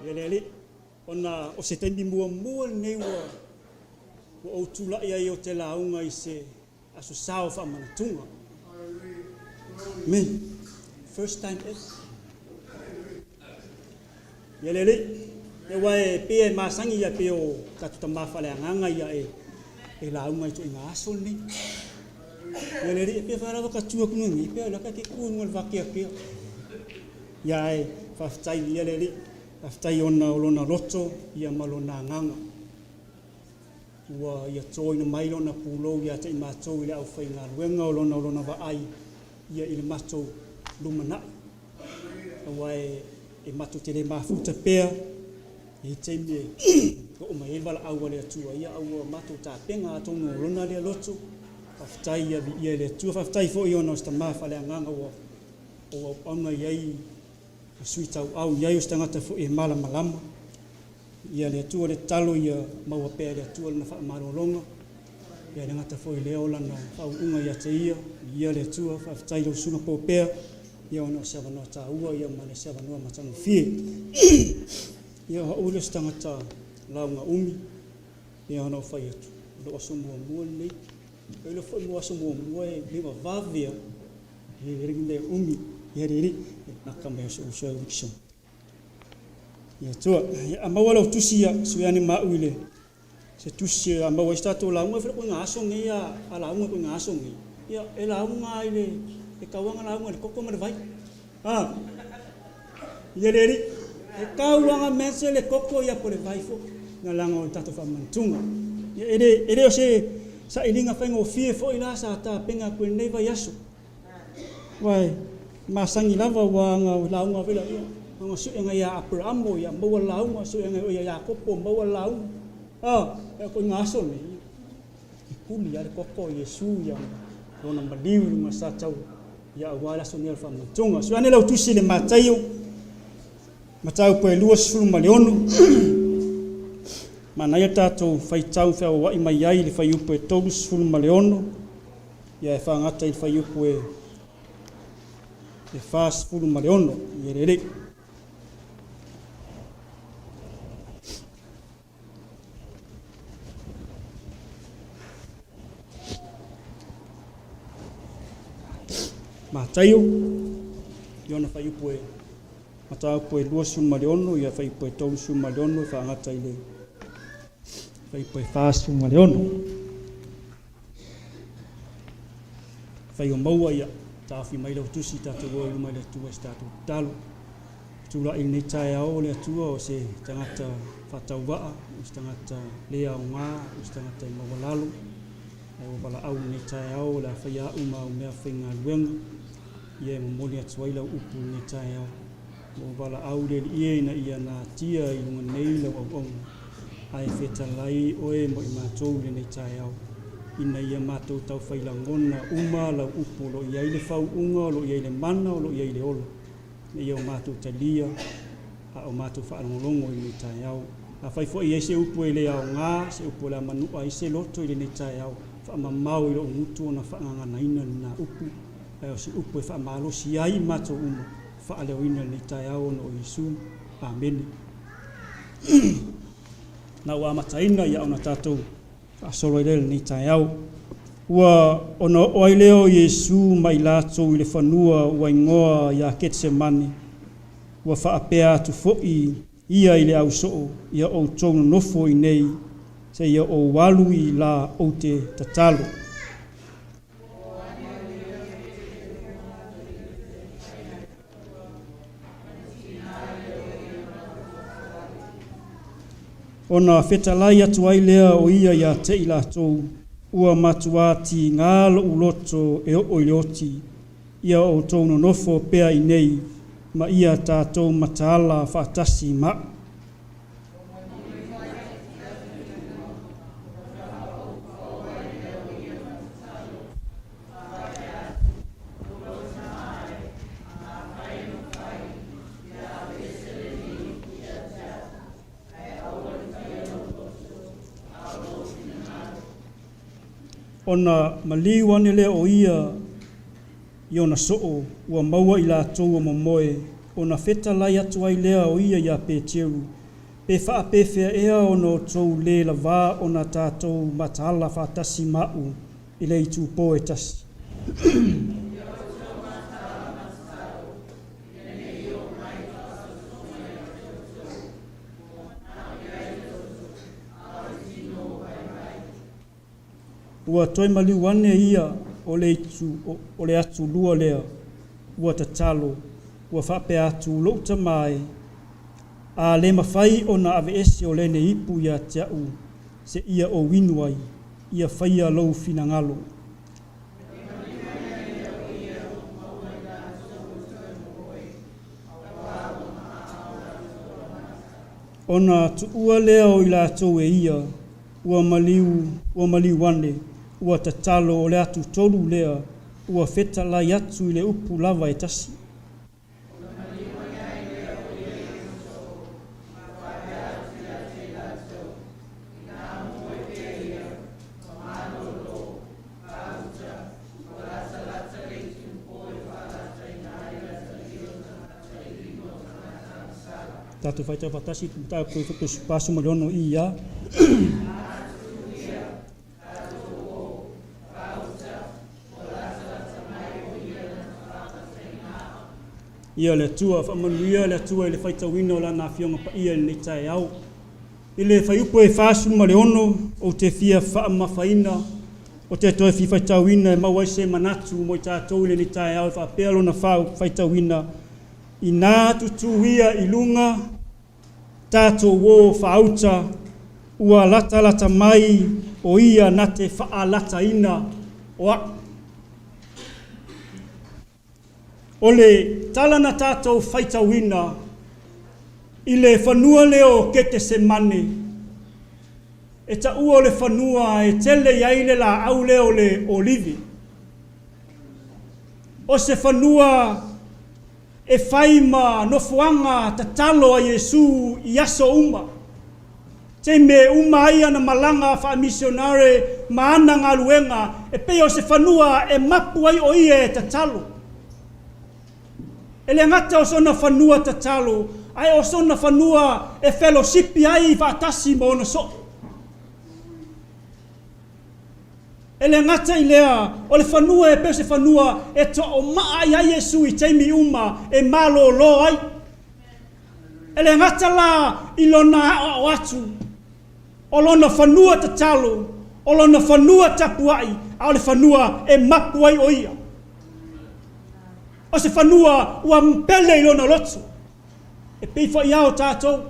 Ia le Alii, ona o se taimi muamua lenei ua ua ou tulai ai ou te lauga i se Aso Sa o Faamanatuga. Amen. First time ever. Ia le Alii, aua e pei e masani ia pei o tatou tama faaleagaga ia e e lauga i ituaiga aso lenei. Ia le Alii, e pei lava ka tu atu nei, pei la ka ke ku le vakeakea. Ia ae faafetai ia le Alii, faafetai ona o lona loto ia ma lona agaga. Ua ia toina mai lona pulou ia te i matou i le aufaigaluega o lona o lona vaai ia i le matou lumanai. Aua e, e matou te le mafuta pea i taimi e oo mai ai le valaau a le Atua, ia a ua matou tapena atonu o lona lea loto. Faafetai ia viia i le Atua. Faafetai foi ona o se tama faaleagaga ua ou auauna i ai, o sui tauau i ai, o se tagata foi e malamalama. Ia le Atua le tatalo ia maua pea e le Atua lana faamalologa, ia le gata foi lea o lana faauuga ia te ia, ia le Atua, faafetai lau susuga Popea, ia ona o se avanoa taua ia ma le se avanoa matagofie. Ia o au le se tagata lauga umi, ia ona ou fai atu, o lou aso muamua lenei. E iloa foi mo aso muamua e le vavave a, e le mea umi, ia le alii, naka mai o si ou uso e Rickson. Ia Atua, ia a maua lau tusi ia, sui ane ma au i le se tusi a maua ai se tatou lauga, e fai koe aso nei a, a lauga koe aso nei. Ia e lauga i le e tau aga lauga i le koko ma le vai. A. Ia le alii, e tau aga mea le koko ia po le vai fo. Na langa o le tatou faamanatuga. Ia e le e le o se sailiga faigofie foi la sa tapena atu i lenei vaiaso. Aua e masani lava ua aga lauga vela ia, aga suega ia Aperamo ia maua le lauga, suega ia Iakopo maua le lauga. A, e ko nga aso nei. E kuli ia le koko o Iesu ia lona maliu i luga sa tau ia aua le aso nei o le faamanatuga. Sue ane lau tusi i le Mataio, mataupu e 26. Manaia tatou faitau feauauai mai ai i le fuaiupu e 36. Ia e faagata i le fuaiupu e 46 i elelei. Mataio, i ona fuaiupu e mataupu e 26, ia fuaiupu e 36 e faagata i le fuaiupu e 46. Fai o maua ia, taofi mai lau tusi tatou o i luma i le Atua i se tatou tatalo. Tulai i lenei taeao o le Atua o se tagata faatauvaa, o se tagata le aoga, o se tagata e maualalo. Ae ua valaau i lenei taeao o le a faia au ma au mea faigaluega. Ia e momoli atu ai lau upu i lenei taeao. Ua ou valaau le Alii e ina ia natia i luga nei lau auauna, ae fetalai oe mo i matou i lenei taeao, ina ia matou taufai lagona uma lau upu o lo o i ai le faauuga, o lo o i ai le mana, o lo o i ai le ola, ina ia o matou talia a o matou faalogologo i lenei taeao. Afai foi e i ai se upu e le aoga, se upu o le a manua ai se loto i lenei taeao, faamamao i lou gutu ona faagaganaina lena upu, ae o se upu e faamalosi ai i matou uma, faaleoina i lenei taeao ona o Iesu. Amene. Na ua amataina ia ona tatou faasolo ai lea i lenei taeao. Ua ona oo ai lea o Iesu ma i latou i le fanua ua igoa ia Ketsemane, ua faapea atu foi ia i le ausoo, Ia outou nonofo i nei, seia ou alu i la ou te tatalo. Ona fetalai atu ai lea o ia ia te i latou, Ua matuā tigā loʻu loto e oo i le oti, ia outou nonofo pea i nei, ma ia tatou mataala faatasi ma aʻu. Ona maliu ane lea o ia i ona soo, ua maua i latou o momoe. Ona fetalai atu ai lea o ia iā Peteru, Pe faapefea ea ona outou lē lavā ona tatou mataala faatasi ma aʻu i le itupō e tasi? Ua toe maliu ane ia o le itu o le atulua lea, ua tatalo, ua faapea atu, Lou tama e, a le mafai ona aveese o lenei ipu ia te aʻu seia ou inu ai, ia faia lou finagalo. Ona tuua lea o i latou e ia, ua maliu, ua maliu ane, ua tatalo o le atutolu lea, ua fetalai atu i le upu lava e tasi. Tatou faitau faatasi i le mataupu 76 i a. Ia le Atua, faamanuia le Atua i le faitauina o Lana Afioga Paia i lenei taeao. I le fuaiupu e 46, ou te fia faamamafaina, ou te toe fia faitauina e maua ai se manatu mo i tatou i lenei taeao e faapea lona faitauina, Inā tutū ia i luga, tatou ō faauta, ua latalata mai o ia na te faalataina o aʻu. O le tala na tatou faitauina i le fanua lea o Ketesemane, e taua o le fanua e tele i ai le laau lea o le olive. O se fanua e fai ma nofoaga tatalo a Iesu i aso uma. Taimi e uma ai ana malaga faamisionare ma ana galuega, e pei o se fanua e mapu ai o ia e tatalo. E le gata o sona fanua tatalo, ae o sona fanua e felosipi ai faatasi ma ona soo. E le gata i lea, o le fanua e pei o se fanua e toaomaa ai ai Iesu i taimi uma e malōlō ai. E le gata la i lona aʻoaʻo atu, o lona fanua tatalo, o lona fanua tapuaʻi, a o le fanua e mapu ai ʻo ia. O se fanua ua pele i lona loto. E pei foi a o tatou.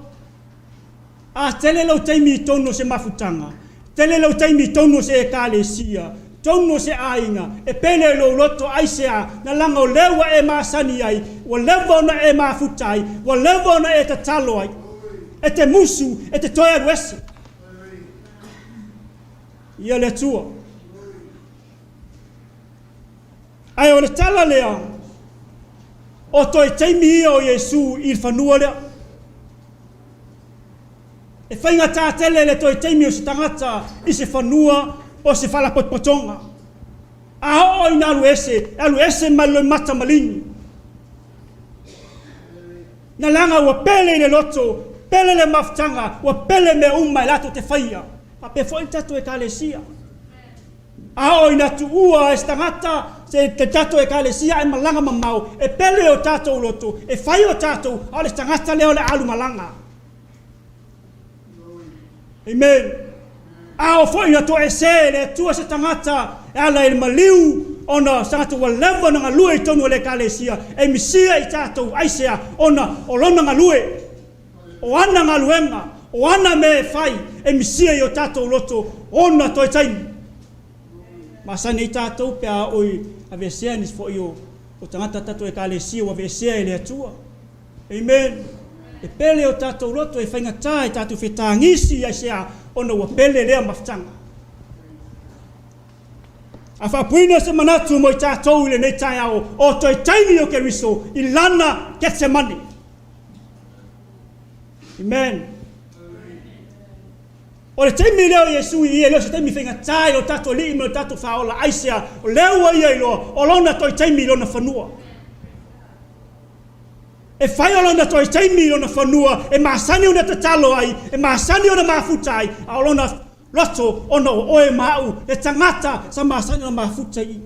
A tele lou taimi i tonu o se mafutaga, tele lou taimi i tonu o se Ekalesia, tonu o se aiga, e pele i lou loto aisea, na laga o lea ua e masani ai, ua leva ona e mafuta ai, ua leva ona e tatalo ai. E te musu, e te toe alu ese. Ia le Atua. Ae o le tala lea, o toe taimi ia o Iesu i le fanua lea. E faigata tele le toe taimi o se tagata i se fanua po o se faalapotopotoga. A oo ina alu ese, e alu ese mai loimata maligi. Na laga ua pele i le loto, pele le mafutaga, ua pele mea uma e latou te faia. Faapea foi le tatou Ekalesia. A oo ina tuua e se tagata se te tatou Ekalesia ae malaga mamao, e pele o tatou loto, e fai o tatou, a o le tagata lea o le a alu malaga. Amen. A oo foi ina toesē e le Atua se tagata e ala i le maliu ona o se tagata ua leva ona galue i totonu o le Ekalesia, e misia i tatou, aisea? Ona o lona galue. O ana galuega, o ana mea e fai, e misia i o tatou loto ona toe taimi. Masani ai tatou pe a oo i aveesea nisi foi o tagata tatou Ekalesia ua aveesea e le Atua. Amen. E pele o tatou loto, e faigata e tatou fetagisi aisea ona ua pele lea mafutaga. A faapuina se manatu mo i tatou i lenei taeao, o toe taimi o Keriso i lana Getsemane. Amen. O le taimi lea o Iesu i ia, e le o se taimi faigata i lo tatou Alii ma lo tatou Faaola. Aisea? O lea ua ia iloa, o lona toe taimi i lona fanua. E fai o lona toe taimi i lona fanua e masani ona tatalo ai, e masani ona mafuta ai, a o lona loto ona o oe ma au le tagata sa masani ona mafuta i i.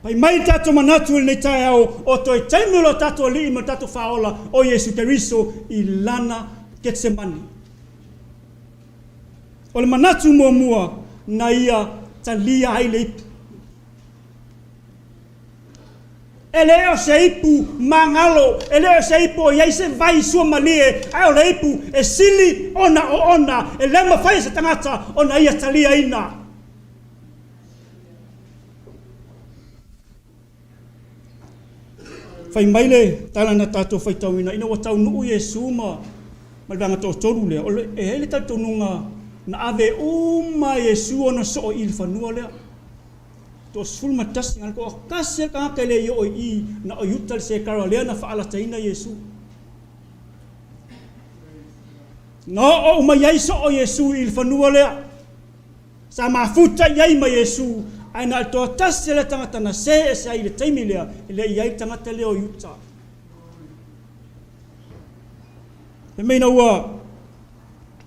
Fai mai le tatou manatu i lenei taeao, o toe taimi o lo tatou Alii ma lo tatou Faaola o Iesu Keriso i lana Ketsemane. O le manatu muamua na ia talia ai le ipu. E le o se ipu magalo, e le o se ipu o i ai se vai suamalie, ae o le ipu e sili ona oona, e le mafai e se tagata ona ia taliaina. Fai mai le tala na tatou faitauina, ina ua taunuu Iesu ma ma le vaega toatolu lea, o le, e i ai le talitonuga na ave uma e Iesu ona soo i le fanua lea. 11, na o le toatasi lava le tagata e le i oo i i, na o Iuta le Sekara lea na faalataina Iesu. Na oo uma i ai soo Iesu i le fanua lea. Sa mafuta i ai ma Iesu, ae na o le toatasi lava le tagata na se ese ai i le taimi lea, e le i ai le tagata lea o Iuta. Fai mai ina ua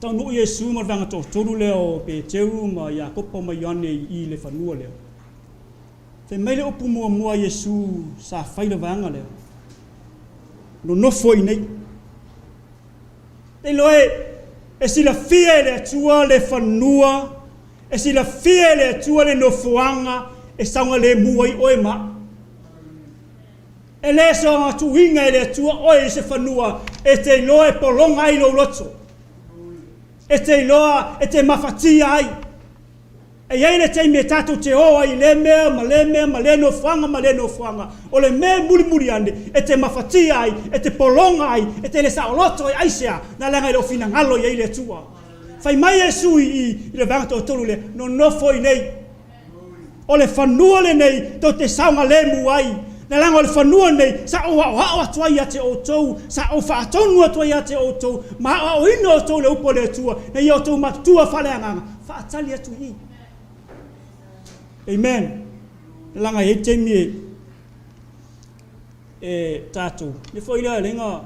taunuu Iesu ma le vaega toatolu lea o Peteru ma Iakopo ma Ioane i i le fanua lea. Fai mai le upu muamua a Iesu sa fai le vaega lea, Nonofo i inei. E iloa e, e silafia e le Atua le fanua, e silafia e le Atua le nofoaga e saogalemu ai oe ma au. E le soona tuuina e le Atua oe i se fanua e te iloa e pologa ai lou loto, e te iloa e te mafatia ai. E i ai le taimi e tatou te o ai i lea mea ma lea mea ma lea nofoaga ma lea nofoaga, o le mea e mulimuli ane e te mafatia ai, e te pologa ai, e te le saoloto ai, aisea? Na leaga e le o finagalo i ai le Atua. Fai mai Iesu i i i le vaega toatolu lea, nonofo i nei. O le fanua lenei tou te saogalemu ai, leaga o le fanua lenei sa ou aoao atu ai ia te outou, sa ou faatonu atu ai ia te outou, ma aoaoina outou i le upu a le Atua, ina ia outou matutua faaleagaga. Faatali atu i i. Amen. Leaga e i ai taimi e, e tatou, le foi lea lea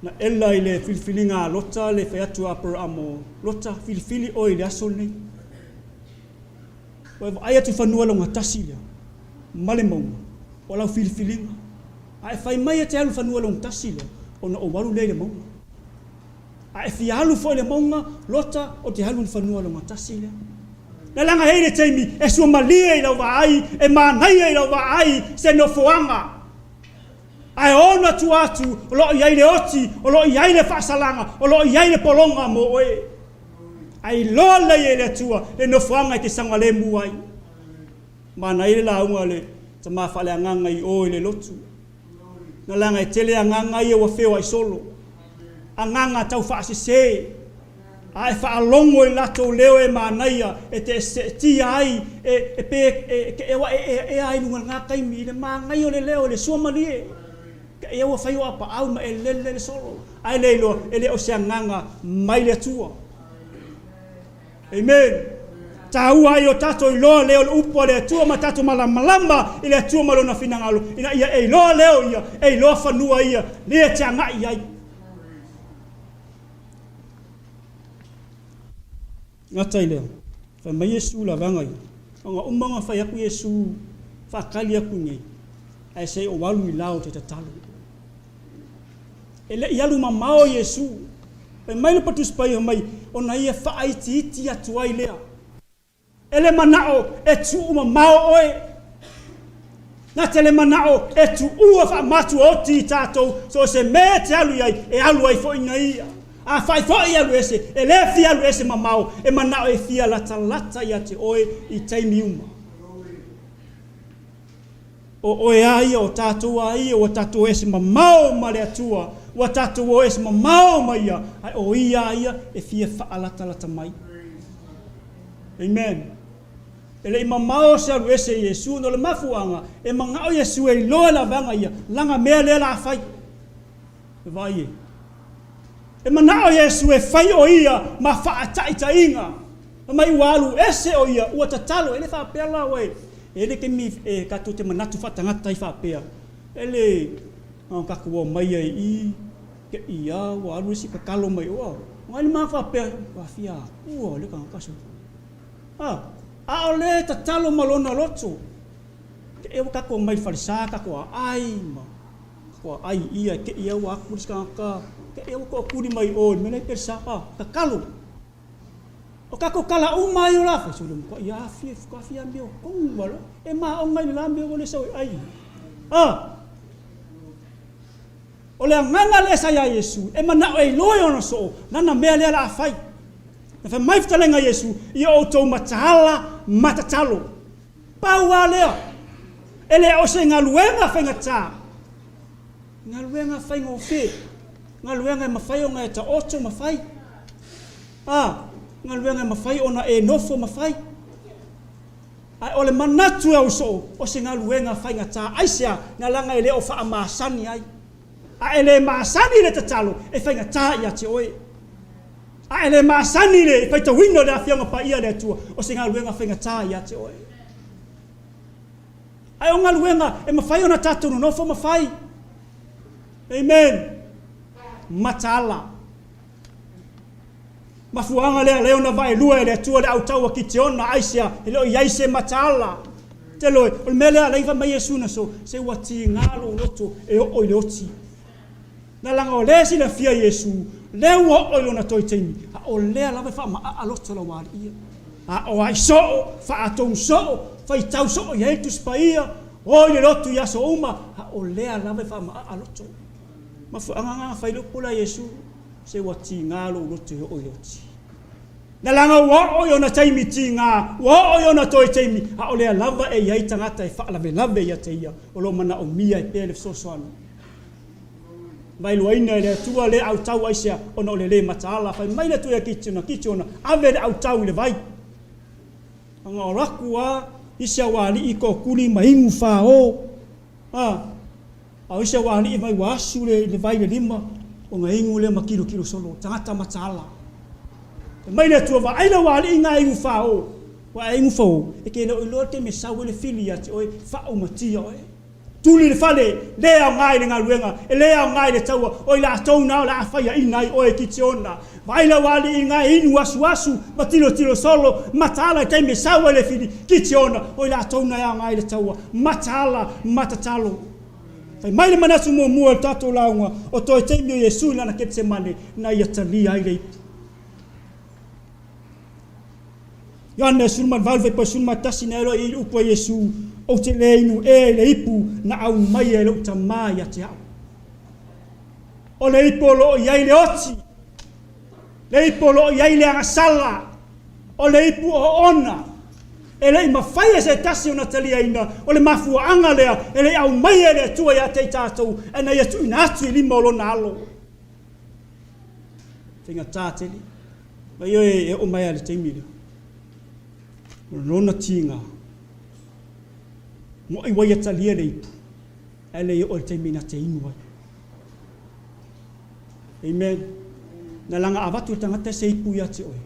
na ela i le filifiliga a Lota le fai atu a Aperaamo, Lota, filifili oe i le aso lenei. Ua e vaai atu i fanua laugatasi lea ma le mauga, o lau filifiliga. A e fai mai e te alu i fanua laugatasi lea, ona ou alu lea i le mauga. A e fia alu foi i le mauga, Lota, ou te alu i le fanua laugatasi lea. Leaga e i ai le taimi e suamalie i lau vaai, e manaia i lau vaai se nofoaga. Ae ona tua atu, o lo o i ai le oti, o lo o i ai le faasalaga, o lo o i ai le pologa mo oe. Ae iloa lelei e le Atua le nofoaga e te saogalemu ai. Manaia le lauga a le tama faaleagaga i o i le lotu. Na leaga e tele agaga ia ua feoai solo. Agaga tau faasese. A e faalogo i latou leo e manaia e te seetia ai, e, e, pe, e, e, ua e eaea ai luga i lena taimi i le manaia o le leo, i le suamalie. Ka ia ua fai o apaau ma e lele le solo. Ae le iloa, e le o se agaga mai le Atua. Amen. Taua ai o tatou iloa leo le upu a le Atua ma tatou malamalama i le Atua ma lona finagalo, ina ia e iloa leo ia, e iloa fanua ia, lea e te agai i ai. Gata i lea, fai mai Iesu lavaga ia, ona uma ona fai atu Iesu faatali atu nei, ae se i ou alu i lao te tatalo. E le i alu mamao Iesu. Fai mai le Patusi Paia mai, ona ia faaitiiti atu ai lea. E le manao e tuu mamao oe. Na te le manao e tuua faamatuaoti i tatou, so o se mea e te alu i ai, e alu ai foi na ia. Afai foi e alu ese, e le fia alu ese mamao, e manao e fia latalata ia te oe i taimi uma. O oe a ia, o tatou a ia, ua tatou ese mamao ma le Atua, ua tatou o ese mamao ma Ia, ae o Ia a ia e fia faalatalata mai. Amen. E le i mamao se alu ese i Iesu, ona o le mafuaaga, e manao Iesu e iloa e lavaga ia, laga mea lea la fai. E vaai e. E manao Iesu e fai o ia ma faataitaiga. Fai mai ua alu ese o ia, ua tatalo. E le faapea la ua e, e le taimi e tatou te manatu faatagata ai faapea. E le na ona tatou omai ai i i, te i a ua alu isi tatalo mai o au. Ngai le ma faapea, ua fia atua le tagata so. A, a o le tatalo ma lona loto. Te e ua tatou omai i falesa tatou aai ma tatou aai i ia te i a ua atu le isi tagata, te i a ua tootuli mai o i le mea la e i Pelesa. A, tatalo. O tatou tala uma ai o la fai, sole matuai afi, afi amiotonu lava. E maona i le la mea ua le sau e ai. A! O le agaga lea sa ia Iesu, e manao e iloa e ona soo, lana mea lea la a fai. Na fai mai fetalaiga a Iesu, ia outou mataala ma tatalo. Pau lava lea. E le o se galuega faigata. Galuega faigofie. Galuega e mafai ona e taoto ma fai. A, galuega e mafai ona e nofo ma fai. Ae o le manatu e au soo, o se galuega faigata. Aisea? Na leaga e le o faamasani ai. A e le masani i le tatalo, e faigata ia te oe. A e le masani i le faitauina o le Afioga Paia a le Atua, o se galuega faigata ia te oe. Ae o galuega e mafai ona tatou nonofo ma fai. Amen. Mataala. Mafuaaga lea lea ona vaelua e le Atua le autau a Kitiona, aisea, e le o i ai se mataala. Te loe, o le mea lea alai fai mai Iesu na so, se ua tiga lou loto e oo i le oti. Na laga o lea e silafia Iesu, lea ua oo i lona toi taimi, a o lea lava e faamaaa loto lau alii ia. A o ai soo, faatonu soo, faitau soo i ai le Tusi Paia, o i le lotu i aso uma, a o lea lava e faamaaa loto. Mafuaaga na fai le upu lea a Iesu, se ua tiga lou loto e oo i le oti. Na laga ua oo i ona taimi tiga, ua oo i ona toe taimi, a o lea lava e i ai tagata e faalavelave ia te ia, o lo o manaomia ai pea le fesoasoani. Vaeluaina e le Atua le autau aisea, ona o le le mataala. Fai mai le Atua ia Kitiona, Kitiona, ave le autau i le vai. Ona o aku a isi au alii tootuli ma inu fao. A, a o isi au alii mai ua asu le, le vai le lima, ona inu lea ma kilokilo solo, tagata mataala. Fai mai le Atua, vaai lau alii na inu fao. Ua e inu fao, e te le o iloa le taimi e sau ai le fili ia te oe, faaumatia oe. Tuli le fale, le aoga i le galuega, e le aoga i le taua, o i latou na o le a faiaina ai oe Kitiona. Vaai lau alii na e inu asuasu ma tilotilo solo, mataala i taimi e sau ai le fili, Kitiona, o i latou na e aoga i le taua, mataala ma tatalo. Fai mai le manatu muamua o le tatou lauga, o toe taimi o Iesu i lana Ketsemane, na ia talia ai le ipu. Ioane 18 fuaiupu 11 na iloa i le upu a Iesu, Ou te le inu ē i le ipu na aumaia e lou Tama ia te au. O le ipu o lo o i ai le oti, le ipu o lo o i ai le agasala, o le ipu oona, e le i mafai e se tasi ona taliaina, o le mafuaaga lea e le i aumaia e le Atua ia te i tatou, ae na ia tuuina atu i lima o Lona Alo. Faigata tele. Ma ioe e oo mai lava i le taimi lea, o lona tiga, mo'i ua ia talia le ipu, ae le i oo i le taimi na te inu ai. Amen. Na laga avatu e le tagata se ipu ia te oe,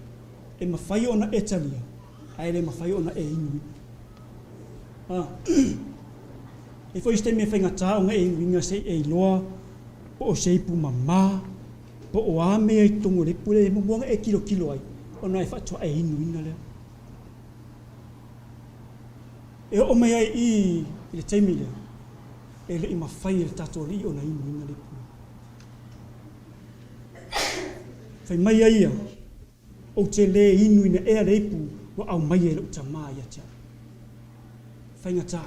e mafai ona e talia, ae le mafai ona e inuina. Ah. E foi se taimi e faigata ona e inuina se i e iloa po o se ipu mamā, Po o a mea i totonu o le ipu lea e muamua ona e tilotilo ai, ona e faatoa e inuina lea. E oo mai ai i i le taimi lea, e le i mafai e le tatou Alii ona inuina le ipu lea. Fai mai ai ia, Ou te le inuina ea le ipu ua aumaia e lou Tama ia te au. Faigata.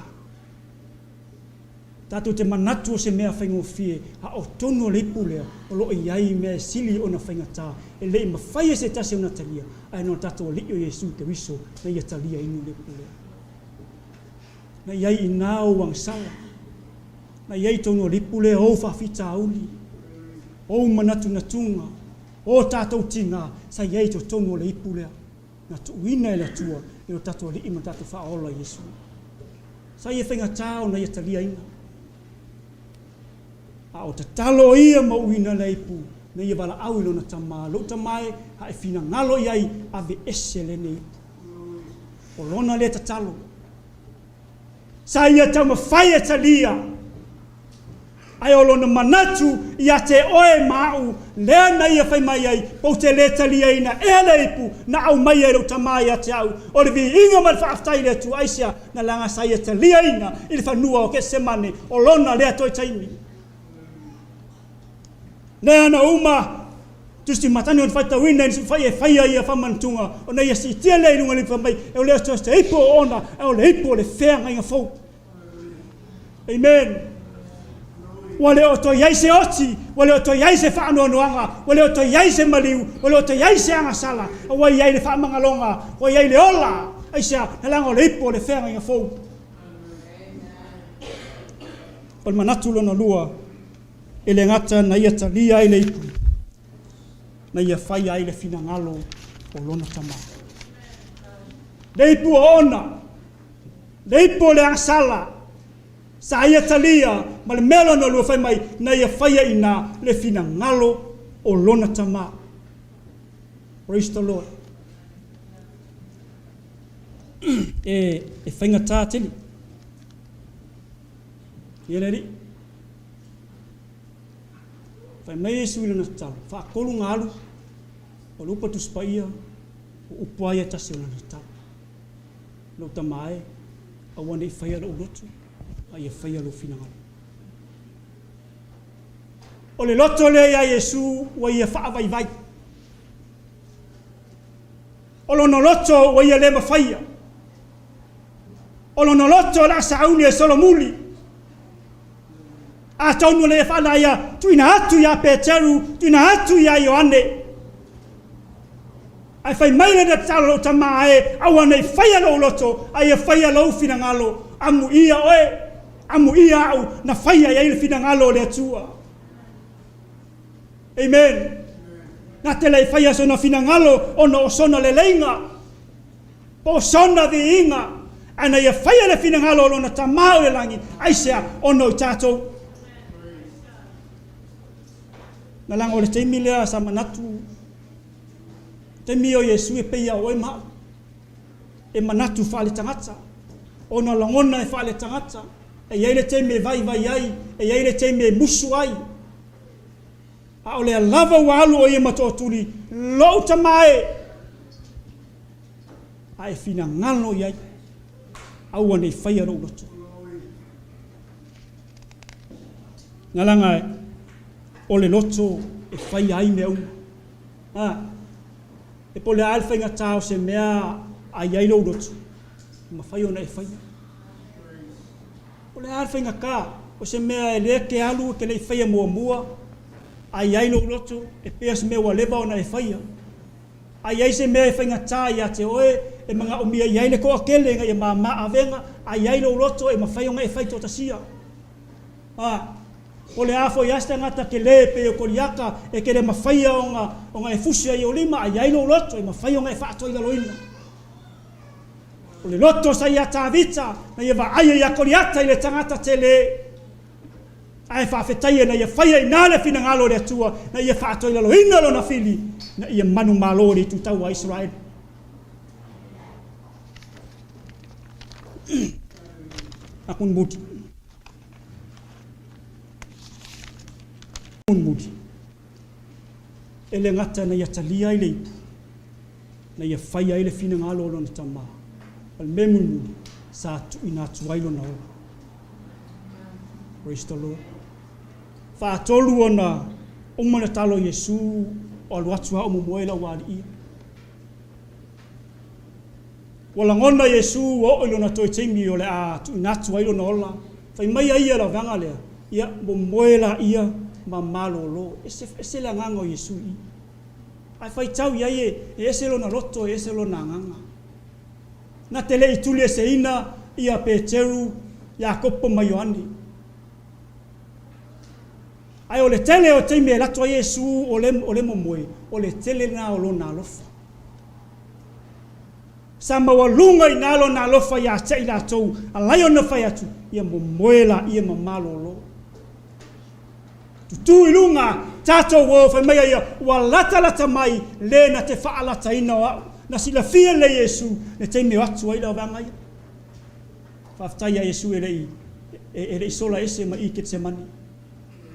Tatou te manatu o se mea faigofie, a o tonu o le ipu lea, o lo o i ai mea e sili ona faigata, e le i mafai e se tasi ona talia, ae na o tatou Alii o Iesu Keriso na ia taliaina le ipu lea. Na i ai i ina ou agasala, na i ai i tonu o le ipu lea ou faafitauli, ou manatunatuga, o tatou tiga, sa i ai i totonu o le ipu lea, na tuuina e le Atua e o tatou Alii ma tatou Faaola Iesu. Sa ia faigata ona ia taliaina. A o tatalo ia ma uina le ipu, na ia valaau i lona tama, Lou tama e, a e finagalo i ai, aveese lenei ipu. O lona lea tatalo. Sa ia taumafai e talia. Ae o Lona manatu ia te oe ma a'u, lea na Ia fai mai ai, Ou te le taliaina ea le ipu na aumaia e lou Tama ia te a'u. O le viiga ma le faafetai i le Atua, aisea? Na leaga sa Ia taliaina i le fanua o Ketesemane, o Lona lea toe taimi. Lea na uma Tusi matani ona faitauina i nisi fai e faia ia faamanatuga ona ia siitia lea i luga o le ipu fai mai e le o se ipu o ona ae o le ipu o le feagaiga fou. Amen. Ua le o toe i ai se oti, ua le o toe i ai se faanoanoaga, ua le o toe i ai se maliu, ua le o toe i ai se agasala, a ua i ai le faamagaloga, ua i ai le ola. Aisea? Leaga o le ipu o le feagaiga fou. O le manatu lona lua, E le gata na ia talia ai le ipu, na ia faia ai le finagalo o lona Tama. Le ipu o ona, le ipu o le agasala, sa ia talia ma le mea lona lua fai mai, na ia faia i ina le finagalo o lona Tama. Praise the Lord. E, e faigata tele. Ia le Alii. Fai mai Iesu i lana tatalo, faatolu na alu o le upu a le Tusi Paia, o upu lava ia e tasi o lana tatalo. Lou tama e, aua ne i faia lou loto, a ia faia lou finagalo. O le loto lea ia Iesu ua ia faavaivai. O lona loto ua ia le mafaia. O lona loto o le a sauni e solomuli. Atonu o lea faana ia tuuina atu iā Peteru, tuuina atu iā Ioane. Ae fai mai lena tatalo lou tama e, aua ne i faia lou loto, a ia faia lou finagalo. Amuia oe, amuia au, na faia i ai le finagalo o le Atua. Amen. Na te le i faia sona finagalo ona o sona leleiga. Po o sona viiga, ae na ia faia le finagalo o lona Tama o i le lagi, aisea? Ona o i tatou. Na laga o le taimi lea sa manatu, taimi o Iesu e pei ia oe ma au, e manatu faale-tagata, ona lagona e faale-tagata, e i ai le taimi e vaivai ai, e i ai le taimi e musu ai, a o lea lava ua alu o ia ma tootuli, lou Tama e! A e finagalo i ai, aua ne i faia lou loto. Na laga o le loto e faia ai mea uma. A, e po o le a le faigata o se mea a i ai lou loto, e mafai ona e faia. O le a le faigata o se mea e lea e te alu e te le i faia muamua, a i ai lou loto, e pei o se mea ua leva ona e faia. A i ai se mea e faigata ia te oe, e manaomia i ai le toatele ina ia mama avega, a i ai lou loto e mafai ona e fai toatasia. A, o le a foi a se tagata tele e pei o Koliata e te le mafaia ona, ona e fusi ai i ou lima, a i ai lou loto e mafai ona e faatoilaloina. O le loto sa ia Tavita, na ia vaaia ia Koliata i le tagata tele. Ae faafetai ina ia faia i ina le finagalo o le Atua, ina ia faatoilaloina lona fili, ina ia manumalo le itutau a Isaraelu. Akunmudi. Akunmudi. E le gata ina ia talia ai le ipu, ina ia faia ai le finagalo o lona tama, o le mea mulimuli, sa tuuina atu ai lona ola. Praise the Lord. Faatolu ona uma na talo Iesu o alu atu a o momoe la ua aliia. Ua lagona Iesu ua oo i lona toe taimi o le a tuuina atu ai lona ola. Fai mai ai ia lau vaega lea, ia momoe laia ma malolo. Ese, ese le agaga o Iesu i i. Ae faitau i ai e, e ese lona loto, e ese lona agaga. Na te le i tulieseina ia Peteru, Iakopo ma Ioane. Ae o le tele o taimi e alu atu ai Iesu o le, o le momoe, o le tele lena o lona alofa. Sa maualuga i ina lona alofa ia te i latou, alai ona fai atu, ia momoe laia ma malolo. Tutū i luga, tatou o, fai mai a ia, ua latalata mai le na te faalataina o au. Na silafia lelei e Iesu le taimi e o atu ai le vaega ia. Faafetai ia Iesu e le i, e, e le i sola ese mai i Ketsemane.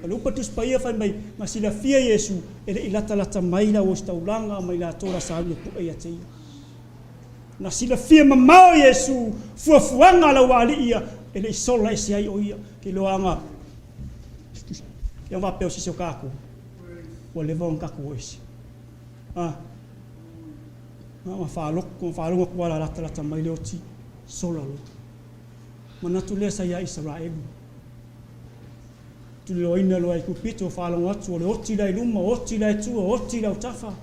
O le upu a le Tusi Paia fai mai, na silafia Iesu e le i latalata mai le auositaulaga ma i latou o le a sauni e pue ia te ia. Na silafia mamao Iesu fuafuaga a le aualii ia e le i sola ese ai o ia. Ke iloa aga ia faapea o sisi o kakou ua leva ona kakou o ese. A na faalogo atu lava latalata mai le oti sola loa. Manatu lea sa ia Isaraelu. Tuliloaina loa e Aikupito, faalogo atu o le oti la i luma, oti la i tua, oti i autafa,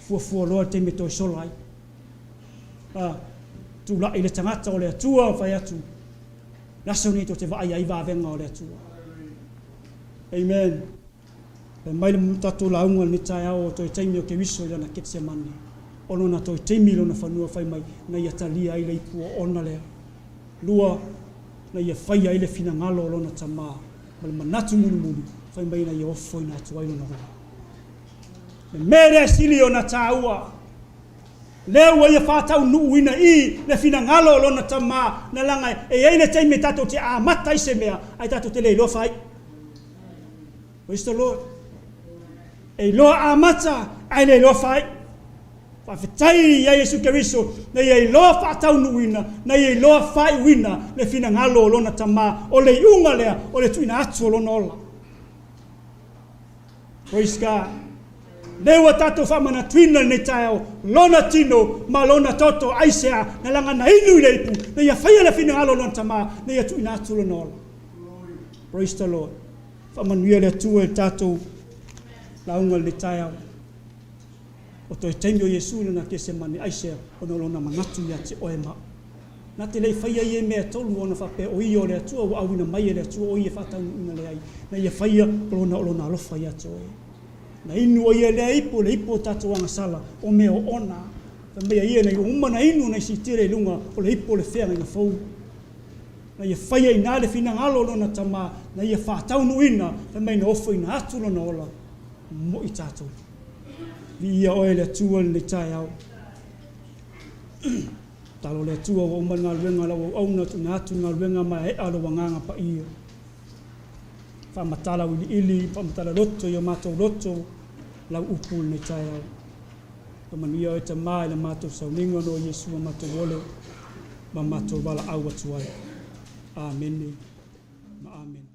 fuafua loa le taimi e toe sola ai. A, tulai le tagata o le Atua, fai atu, le aso lenei tou te vaaia ai vavega o le Atua. Amen. Fai mai le tatou lauga i lenei taeao o toe taimi o Keriso i lana Ketsemane. O lona toe taimi i lona fanua fai mai, na ia talia ai le ipu oona lea. 2, na ia faia ai le finagalo o lona Tama ma le manatu mulimuli, fai mai na ia ofoina atu ai lona ola. Le mea lea e sili ona taua, lea ua ia faataunuuina i le finagalo o lona Tama, na laga e i ai le taimi e tatou te amata ai se mea, ae tatou te le iloa faaiu. Praise the Lord. E iloa amata, ae le iloa faaiu. Faafetai ia Iesu Keriso na ia iloa faataunuuina, na ia iloa faaiuina le finagalo o Lona Tama, o le iuga lea o le tuuina atu o Lona ola. Praise God. Lea ua tatou faamanatuina lenei taeao, Lona tino ma Lona toto, aisea, na laga na inu i le ipu, na ia faia le finagalo o Lona Tama, na ia tuuina atu Lona ola. Praise the Lord. Faamanuia le Atua i le tatou lauga i lenei taeao. O toe taimi o Iesu i lona Kesemane, aisea? Ona o lona manatu ia te oe ma au. Na te le i faia ia mea e tolu ona faapea o ia o le Atua ua auina mai e le Atua o ia e faataunuuina le ai, na ia faia o lona o lona alofa ia te oe. Na inu o ia i lea ipu, o le ipu o tatou agasala, o mea oona. Fai mai a ia ina ua uma ona inu ona isiitia lea i luga o le ipu o le feagaiga fou. Na ia faia i ina le finagalo o lona Tama, na ia faataunuuina, fai mai na ofoina atu lona ola mo i tatou. Viia oe le Atua i lenei taeao. Tatalo le Atua ua uma le galuega a lau auauna, tuuina atu le galuega maeaea lou Agaga Paia. Faamatala auiliili, faamatala loto i o matou loto lau upu i lenei taeao. Faamanuia oe Tama i la matou sauniga ona o Iesu a matou ole ma matou valaau atu ai. Amene ma amene.